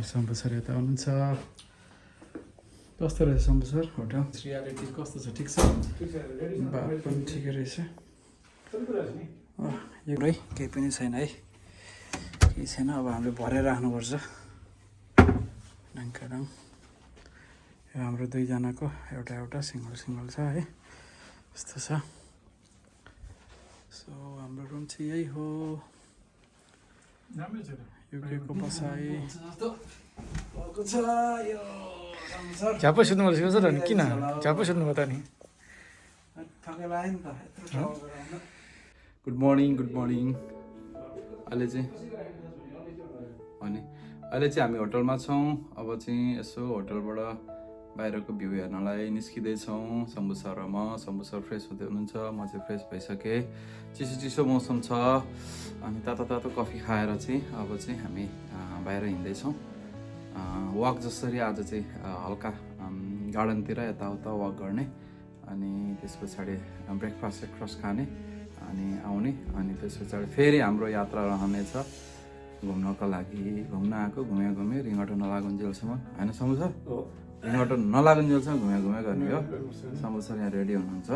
Shambhu sir यता हुनुहुन्छ कस्तो रहेछ शम्भु सर होटल रियालिटी कस्तो छ ठिक छ बात पनि ठिकै रहेछ है केही पनि छैन है केही छैन अब हामीले भरेर राख्नुपर्छ डङ्काडङ यो हाम्रो दुईजनाको एउटा एउटा सिङ्गल सिङ्गल छ है यस्तो छ सो हाम्रो रुम चाहिँ यही हो युकेको बसाइ छ यो झ्यापै सुत्नु पर्छ सर अनि किन झ्यापै सुत्नु भयो त नि गुड मर्निङ अहिले चाहिँ हामी होटलमा छौँ अब चाहिँ यसो होटलबाट बाहिरको भ्यू हेर्नलाई निस्किँदैछौँ शम्भु सर र म शम्भु सर फ्रेस हुँदै हुनुहुन्छ म चाहिँ फ्रेस भइसकेँ चिसो मौसम छ अनि तातो कफी खाएर चाहिँ अब चाहिँ हामी बाहिर हिँड्दैछौँ वक जसरी आज चाहिँ हल्का गार्डनतिर यताउता वक गर्ने अनि त्यस पछाडि ब्रेकफास्ट खाने अनि आउने अनि त्यस पछाडि फेरि हाम्रो यात्रा रहनेछ घुम्नको लागि घुम्यो रिङ्गटो नलागुन्जेलसम्म होइन शम्भु सर रिङ्गटो नलागुन्जेलसम्म घुम्यो गर्ने हो शम्भु सर यहाँ रेडी हुनुहुन्छ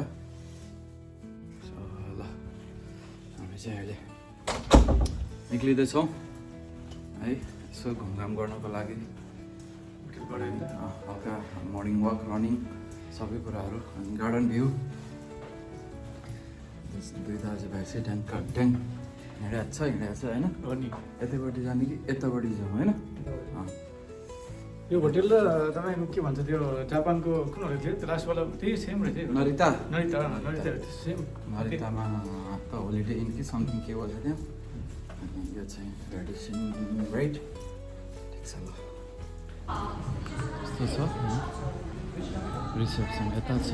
ल हामी चाहिँ अहिले निक्लिँदैछौँ है यसो घुमघाम गर्नको लागि हल्का मर्निङ वक रनिङ सबै कुराहरू अनि गार्डन भ्यू दुई दाजुभाइ चाहिँ ड्याङ हिँडेको छ होइन यतापट्टि जाने कि यतापट्टि जाउँ होइन यो होटेल र तपाईँको के भन्छ त्यो जापानको कुन होटेल थियो त्यो लास्टवाला त्यही सेम रहेछ नरिता सेम नरितामा त होलिडे इन कि समथिङ के भन्छ त्यहाँ अनि यो चाहिँ रेडिसन राइट ठिक छ ल यस्तो छ रिसेप्सन यता छ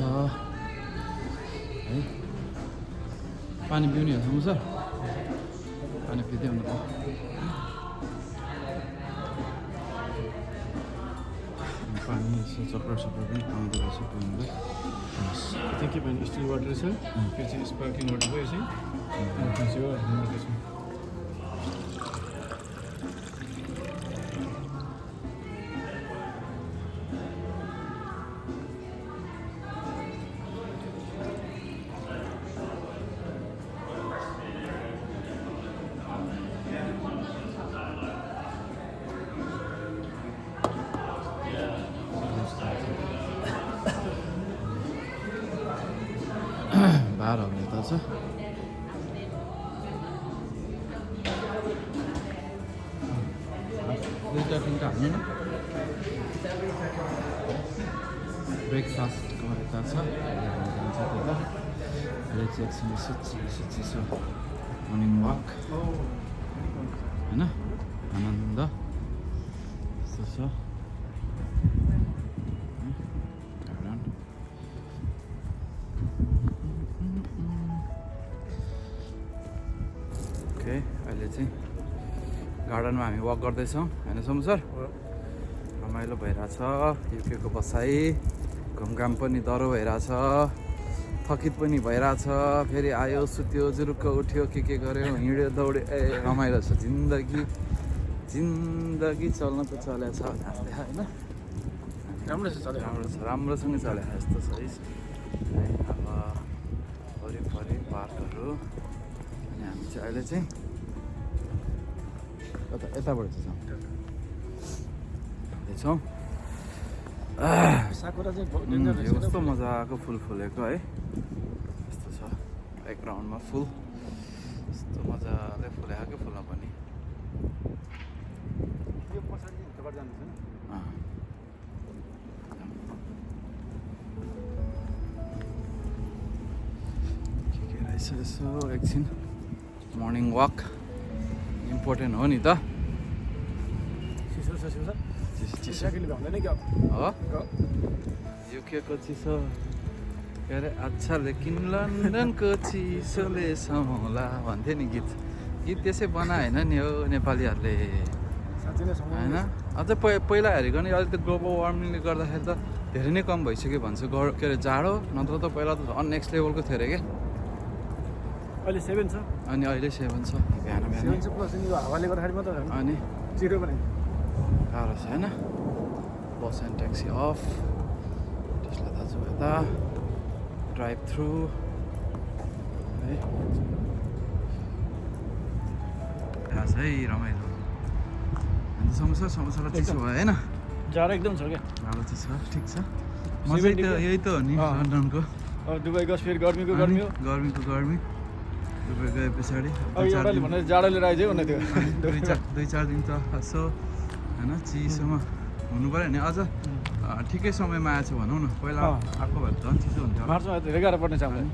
है पानी पिउने हो शम्भु सर पानी पिँदै हुनु पानी यसो चक्र पनि पाउँदो रहेछ पिउनुलाई त्यो के भने स्टिल वाटर छ त्यो चाहिँ स्पार्कलिङ वाटर भयो चाहिँ बारहरू यता छ दुईवटा तिनवटा हाल्नु न ब्रेकफास्टको यता छ अहिले चाहिँ एकछिन चिसो मर्निङ वाक होइन आनन्द यस्तो छ अहिले चाहिँ गार्डनमा हामी वक गर्दैछौँ होइन शम्भु सर रमाइलो भइरहेछ युकेको बसाइ घुमघाम पनि डह्रो भइरहेछ थकित पनि भइरहेछ फेरि आयो सुत्यो जुरुक्क उठ्यो के गर्यो हिँड्यो दौड्यो रमाइलो छ जिन्दगी चल्न त चलेको छ हाँस्दै होइन राम्रोसँगै चलेको यस्तो छ है अब वरिपरि पार्कहरू अनि हामी चाहिँ अहिले चाहिँ यताबाट चाहिँ छौँ कस्तो मजाको फुल फुलेको है यस्तो छ ब्याकग्राउन्डमा फुल यस्तो मजाले फुलेको फुलमा पनि के रहेछ यसो एकछिन मर्निङ वक इम्पोर्टेन्ट हो नि त युकेको चिसो के अरे अच्छा लेकिन लन्डनको चिसोले समाउला भन्थ्यो नि गीत त्यसै बनायो होइन नि हो नेपालीहरूले होइन अझ पहिला हेरेको नि अहिले त ग्लोबल वार्मिङले गर्दाखेरि त धेरै नै कम भइसक्यो भन्छ के अरे जाडो नत्र त पहिला त झन् नेक्स्ट लेभलको थियो अरे क्या अहिले 7 छ अनि अहिले 7 छ बिहान बिहान 7 छ प्लस यो हावाले गर्दाखेरि मात्र अनि 0 पनि गाह्रो छ होइन बस एन्ड ट्याक्सी अफ त्यसलाई दाजु यता ड्राइभ थ्रु है खास है रमाइलो अन्त समोसा समोसालाई चिसो भयो होइन जाडो एकदम छ क्या जाडो चाहिँ छ ठिक छ मजा त यही त हो नि लन्डनको अब दुबई गएपछि फेरि गर्मीको गर्मी हो गर्मीको गर्मी दुबई गए पछाडि अब एउटाले भने जाडो लिएर आइज भन्ने थियो दुई चार दिन त यसो होइन चिसोमा हुनु पऱ्यो नि अझ ठिकै समयमा आएछ भनौँ न पहिला आएको भए झन् चिसो हुन्थ्यो मार्चमा धेरै गाह्रो पर्ने छ हामीलाई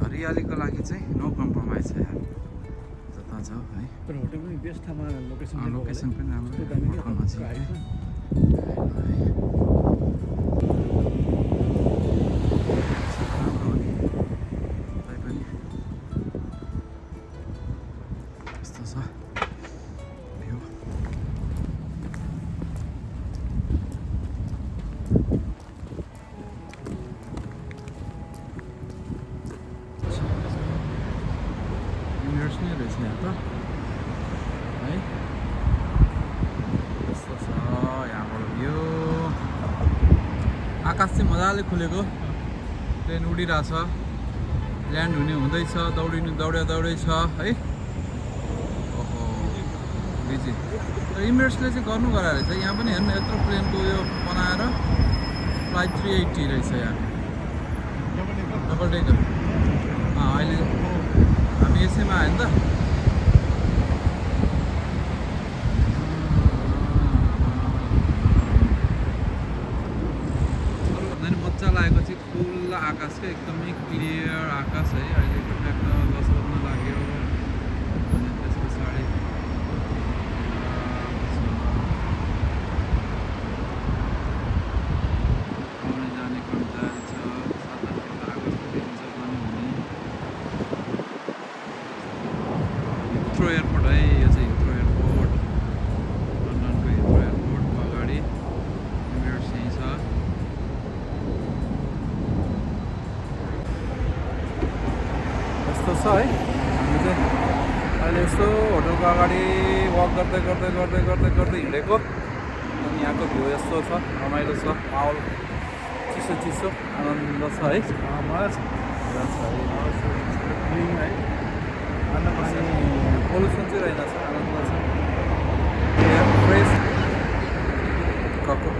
हरियालीको लागि चाहिँ नो कम्प्रोमाइज छ यार जता जाऊ है तर होटल पनि बेस्ट ठाउँमा लोकेसन लोकेसन पनि राम्रो नजिक है नै रहेछ यहाँ त है कस्तो छ यहाँबाट भ्यू आकाश चाहिँ मजाले खुलेको प्लेन उडिरहेछ ल्यान्ड हुने हुँदैछ दौडै छ है ओहो बिजी इमिरेट्सले चाहिँ गर्नु गराएर रहेछ यहाँ पनि हेर्नु यत्रो प्लेनको यो बनाएर फ्लाइट 380 रहेछ यहाँ डबल डेकर अहिले हामी यसैमा आयो नि त मजा लागेको चाहिँ खुल्ला आकाश क्या एकदमै क्लियर आकाश है अहिलेको ट्याक्क 10 बज्न लाग्यो अनि त्यस पछाडि आउने जाने क्रम जारी छ 7-8 घन्टा आकाश देखिन्छ पनि हुने हिथ्रो एयरपोर्ट है यो चाहिँ हिथ्रो एयरपोर्ट लन्डनको हिथ्रो एयरपोर्टको अगाडि इमिरेट्स यहीँ छ यस्तो छ है हामी चाहिँ अहिले यसो होटलको अगाडि वक गर्दै हिँडेको अनि यहाँको भ्यू यस्तो छ रमाइलो छ माहौल चिसो आनन्द छ है पोल्युसन चाहिँ रहेनछ आनन्द छ फ्रेस कको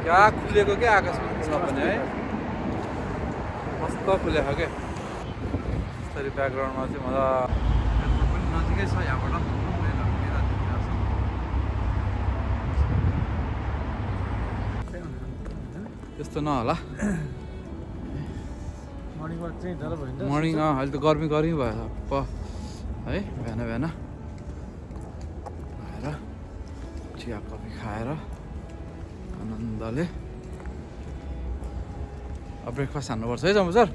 क्या खुलेको क्या आकाश पनि है मस्त खुलेको क्या यसरी ब्याकग्राउन्डमा चाहिँ मजा एयरपोर्ट पनि नजिकै छ यहाँबाट त्यस्तो नहोला मर्निङ वाक चाहिँ जाडो भयो नि त मर्निङ अहिले त गर्मी भयो प है बिहान भएर चिया कफी खाएर आनन्दले अब ब्रेकफास्ट हान्नुपर्छ है जम्बु सर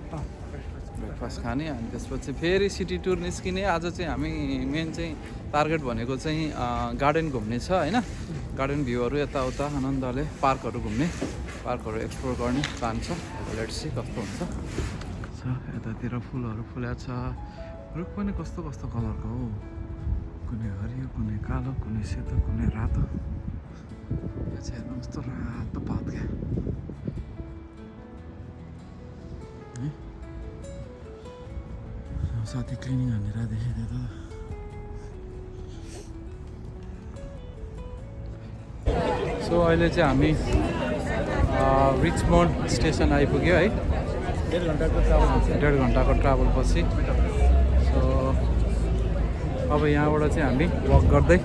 ब्रेकफास्ट खाने अनि त्यसपछि फेरि सिटी टुर निस्किने आज चाहिँ हामी मेन चाहिँ टार्गेट भनेको चाहिँ गार्डन घुम्ने छ होइन गार्डन भ्यूहरू यताउता आनन्दले पार्कहरू घुम्ने पार्कहरू एक्सप्लोर गर्ने प्लान छ लेट्स सी कस्तो हुन्छ यतातिर फुलहरू फुलेको छ रुख पनि कस्तो कलरको हो कुनै हरियो कुनै कालो कुनै सेतो कुनै रातो यो चाहिँ हेर्नु कस्तो रातो पात क्या साथी क्लिनिङ हानेर देखेको थियो त सो अहिले चाहिँ हामी रिचमोन्ड स्टेसन आइपुग्यो है 1.5 घन्टाको ट्राभल पछि सो अब यहाँबाट चाहिँ हामी वक गर्दै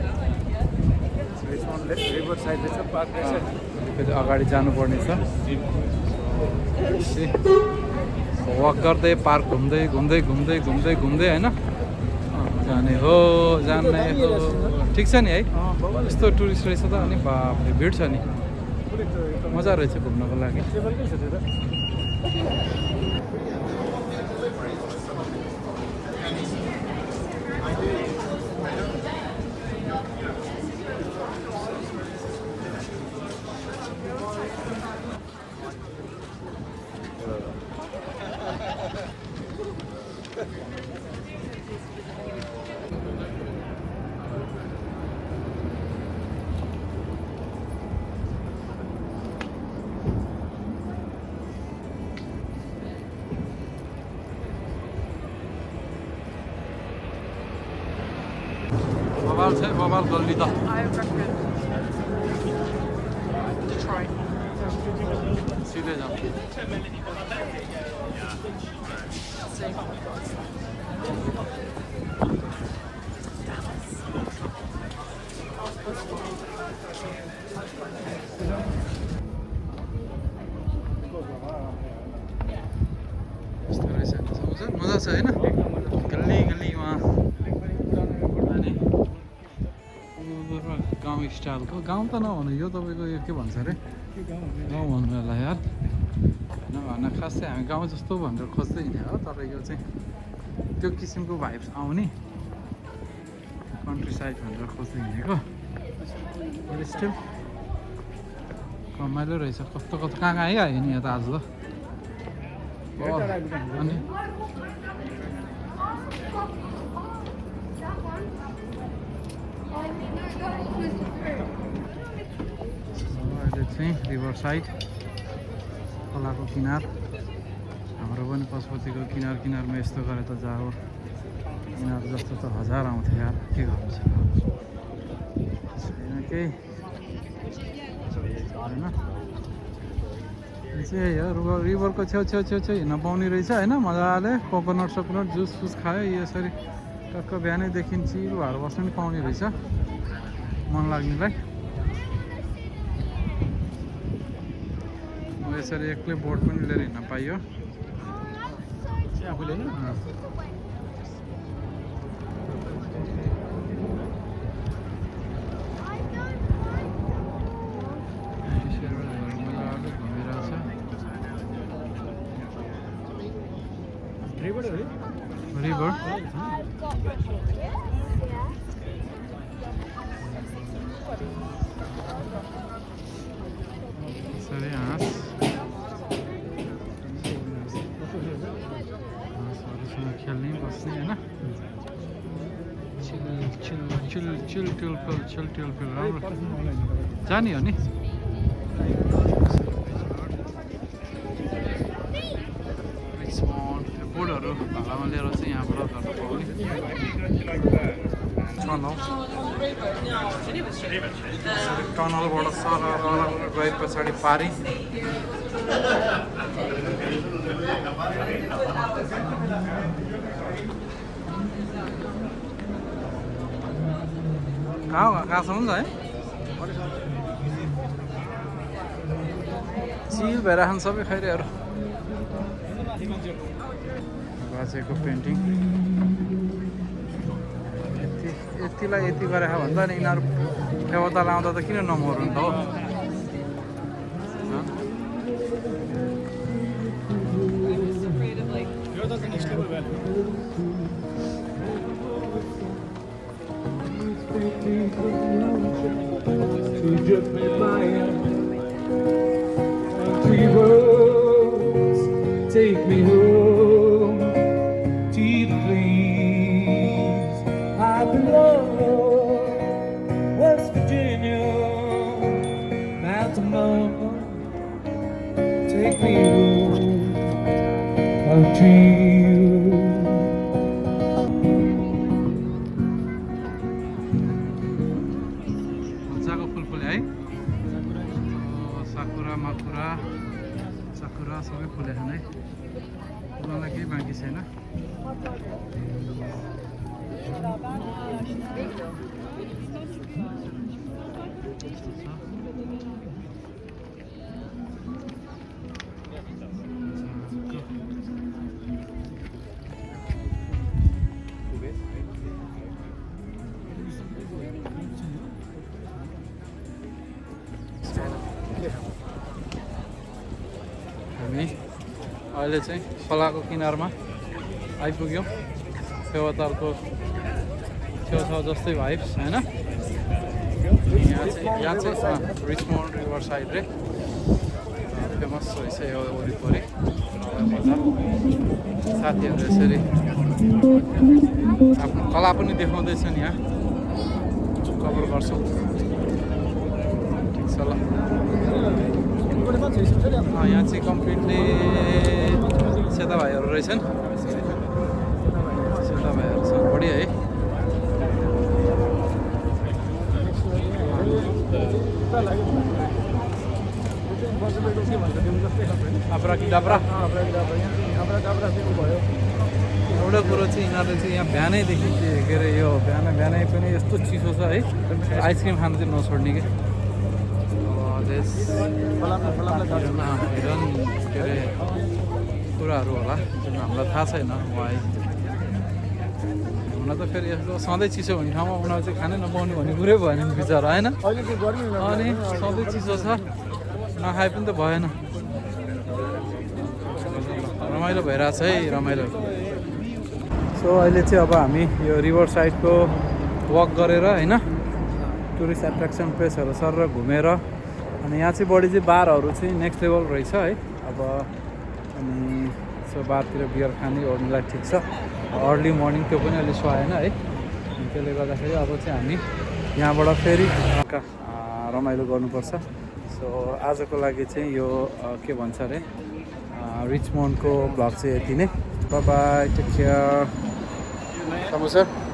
फेरि अगाडि जानुपर्ने छ वक गर्दै पार्क घुम्दै होइन जाने हो ठिक छ नि है यस्तो टुरिस्ट रहेछ त अनि बाफले भिड छ नि मजा रहेछ घुम्नको लागि बबाल छ बबाल गल्ली त I recommend Detroit. सिधै जाउँ यस्तो रहेछ मजा छ होइन गल्ली गल्लीमा अनि गाउँ स्टाइलको गाउँ त नभनु यो तपाईँको यो के भन्छ अरे गाउँ भन्नु होला यार नभन खास चाहिँ हामी गाउँ जस्तो भनेर खोज्दै हिँड्यो हो तर यो चाहिँ त्यो किसिमको भाइब्स आउने कन्ट्री साइड भनेर खोज्दै हिँडेको स्टिल रमाइलो रहेछ कस्तो कस्तो कहाँ कहाँ आइहाल्यो नि यहाँ त आज त अनि अहिले चाहिँ रिभर साइड खोलाको किनार हाम्रो पनि पशुपतिको किनार किनारमा यस्तो गरे त जाओ किनार जस्तो त हजार आउँथ्यो यार के गर्नु छैन केही होइन चाहिँ यो रिभरको छेउ हिँड्न पाउने रहेछ होइन मजाले कोकोनट सोकोनट जुस फुस खायो यसरी टक्क बिहानैदेखि चिल भएर बस्नु पनि पाउने रहेछ मन लाग्नेलाई यसरी एक्लै बोट पनि लिएर हिँड्न पाइयो आफूले होइन रिभर यसरी हाँसहरूसँग खेल्ने बस्ने होइन चिल ट्युलफिल राम्रो जाने हो नि बोर्डहरू भाडामा लिएर चाहिँ यहाँबाट गर्न पाउने टनलबाट सर गए पछाडि पारी कहाँसम्म छ है चिल भइरहन् सबै खैरेहरू बाजेको पेन्टिङ यतिलाई यति गरेर भन्दा नि यिनीहरू फेवता लाउँदा त किन नमर्नु त हो Take me home to the place I belong, West Virginia, Mountain Mama. Take me home to you. मजाको फुल फुल्यो है साकुरा माकुरा साकुरा सबै फुलेछन् है फुल्नलाई केही बाँकी छैन हामी अहिले चाहिँ खोलाको किनारमा आइपुग्यौँ फेवातालको छेउछाउ जस्तै भाइब्स होइन यहाँ चाहिँ रिचमोन्ड रिभर साइड रे फेमस रहेछ यो वरिपरि मजा साथीहरू यसरी आफ्नो कला पनि देखाउँदैछन् यहाँ कभर गर्छौँ ठिक छ ल यहाँ चाहिँ कम्प्लिटली सेता भाइहरू रहेछन् सेता भाइहरू छ बढी है तपाईँको के भन्छ त्यो जस्तै खालको होइन आप्रा कि डाब्रा डाब्रा चाहिँ भयो एउटा कुरो चाहिँ यिनीहरूले चाहिँ यहाँ बिहानैदेखि के अरे यो बिहानै पनि यस्तो चिसो छ है आइसक्रिम खानु चाहिँ नछोड्ने कि हिरन के अरे कुराहरू होला जुन हामीलाई थाहा छैन उहाँ हुन त फेरि यस्तो सधैँ चिसो हुने ठाउँमा उनीहरू चाहिँ खानै नपाउने भन्ने कुरै भएन नि बिचरा होइन अहिले त्यो गर्मी अनि सधैँ चिसो छ नखाए पनि त भएन रमाइलो भइरहेछ है रमाइलो सो अहिले चाहिँ अब हामी यो रिभर साइडको वक गरेर होइन टुरिस्ट एट्र्याक्सन प्लेसहरू सर घुमेर अनि यहाँ चाहिँ बढी चाहिँ बारहरू चाहिँ नेक्स्ट लेभल रहेछ है अब अनि सो बारतिर बियर खाने ओर्नेलाई ठिक छ अर्ली मर्निङ त्यो पनि अहिले सुहाएन है अनि त्यसले गर्दाखेरि अब चाहिँ हामी यहाँबाट फेरि रमाइलो गर्नुपर्छ सो आजको लागि चाहिँ यो के भन्छ अरे रिचमन्डको भ्लग चाहिँ यति नै बाई टेक केयर सर